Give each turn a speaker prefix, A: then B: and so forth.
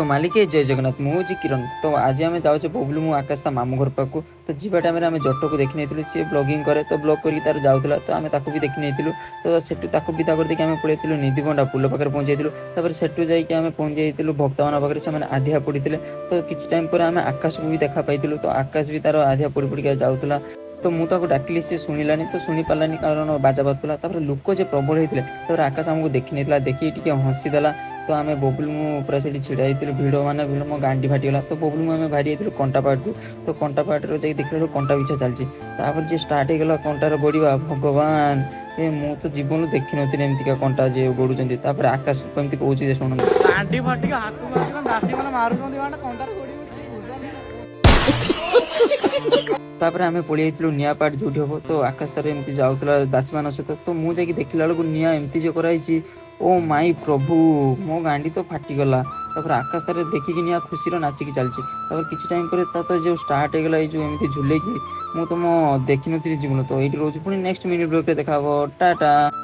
A: ତ ମାଲିକେ, ଜୟ ଜଗନ୍ନାଥ। ମୁଁ ହେଉଛି କିରଣ। ତ ଆଜି ଆମେ ଯାଉଛେ ବବୁଲୁ, ମୁଁ, ଆକାଶ ତା ମାମୁଁ ଘର ପାଖକୁ। ତ ଯିବା ଟାଇମ୍ରେ ଆମେ ଜଟକୁ ଦେଖି ନେଇଥିଲୁ। ସିଏ ବ୍ଲଗିଂ କରେ, ତ ବ୍ଲଗ୍ କରିକି ତାର ଯାଉଥିଲା, ତ ଆମେ ତାକୁ ବି ଦେଖି ନେଇଥିଲୁ। ତ ସେଠୁ ତାକୁ ବିଦା କରିଦେଇକି ଆମେ ପଳେଇଥିଲୁ, ନିଧିବଣ୍ଡା ପୁଲ ପାଖରେ ପହଞ୍ଚି ଯାଇଥିଲୁ। ତାପରେ ସେଠୁ ଯାଇକି ଆମେ ପହଞ୍ଚି ଯାଇଥିଲୁ ଭକ୍ତମାନଙ୍କ ପାଖରେ, ସେମାନେ ଆଧିଆ ପଡ଼ିଥିଲେ। ତ କିଛି ଟାଇମ୍ ପରେ ଆମେ ଆକାଶକୁ ବି ଦେଖା ପାଇଥିଲୁ। ତ ଆକାଶ ବି ତାର ଆଧିଆ ପଡ଼ି ପଡ଼ିକା ଯାଉଥିଲା। ତ ମୁଁ ତାକୁ ଡାକିଲି, ସେ ଶୁଣିଲାନି, ତ ଶୁଣି ପାରିଲାନି, କାରଣ ବାଜା ବାଜୁଥିଲା। ତାପରେ ଲୋକ ଯେ ପ୍ରବଳ ହେଇଥିଲେ। ତାପରେ ଆକାଶ ଆମକୁ ଦେଖି ନେଇଥିଲା, ଦେଖିକି ଟିକେ ହସିଦେଲା। ତ ଆମେ ବବୁଲ ମୁଁ ପୁରା ସେଠି ଛିଡ଼ା ହେଇଥିଲୁ। ଭିଡ଼ ମାନେ ଭିଡ଼, ମୋ ଗାଣ୍ଡି ଫାଟିଗଲା। ତ ବବୁଲ ମୁଁ ଆମେ ବାହାରି ଯାଇଥିଲୁ କଣ୍ଟାପାଟକୁ। ତ କଣ୍ଟାପାଟରୁ ଯାଇକି ଦେଖିଲା ବେଳକୁ କଣ୍ଟା ବିଛା ଚାଲିଛି। ତାପରେ ଯେ ଷ୍ଟାର୍ଟ ହେଇଗଲା କଣ୍ଟାର ଗଡ଼ିବା, ଭଗବାନ ଏ, ମୁଁ ତ ଜୀବନରୁ ଦେଖିନଥିଲି ଏମିତିକା କଣ୍ଟା ଯେ ଗଡ଼ୁଛନ୍ତି। ତାପରେ ଆକାଶ କେମିତି କହୁଛି ଯେ ଶୁଣନ୍ତୁ।
B: ଗାଣ୍ଡି ଫାଟିକି ହାତକୁ ଆସିକି ଦାସୀ ମାନେ ମାରୁଛନ୍ତି, ମାନେ କଣ୍ଟାରେ ଗୋଡି ଗୋଡି।
A: ତାପରେ ଆମେ ପଳେଇ ଯାଇଥିଲୁ ନିଆଁ ପାଟ ଯୋଉଠି ହବ। ତ ଆକାଶ ତାର ଏମିତି ଯାଉଥିଲା ଦାସୀମାନଙ୍କ ସହିତ। ତ ମୁଁ ଯାଇକି ଦେଖିଲା ବେଳକୁ ନିଆଁ ଏମିତି ଯେ କରାହେଇଛି, ଓ ମାଇ ପ୍ରଭୁ, ମୋ ଗାଣ୍ଡି ତ ଫାଟିଗଲା। ତାପରେ ଆକାଶ ତାର ଦେଖିକି ନିଆଁ ଖୁସିର ନାଚିକି ଚାଲିଛି। ତାପରେ କିଛି ଟାଇମ୍ ପରେ ତା ତ ଯୋଉ ଷ୍ଟାର୍ଟ ହେଇଗଲା, ଏଇ ଯୋଉ ଏମିତି ଝୁଲେଇକି, ମୁଁ ତ ମୋ ଦେଖିନଥିଲି ଜୀବନ। ତ ଏଇଠି ରହୁଛି, ପୁଣି ନେକ୍ସଟ ମିନି ବ୍ଲଗ୍ରେ ଦେଖା ହବ। ଟାଟା।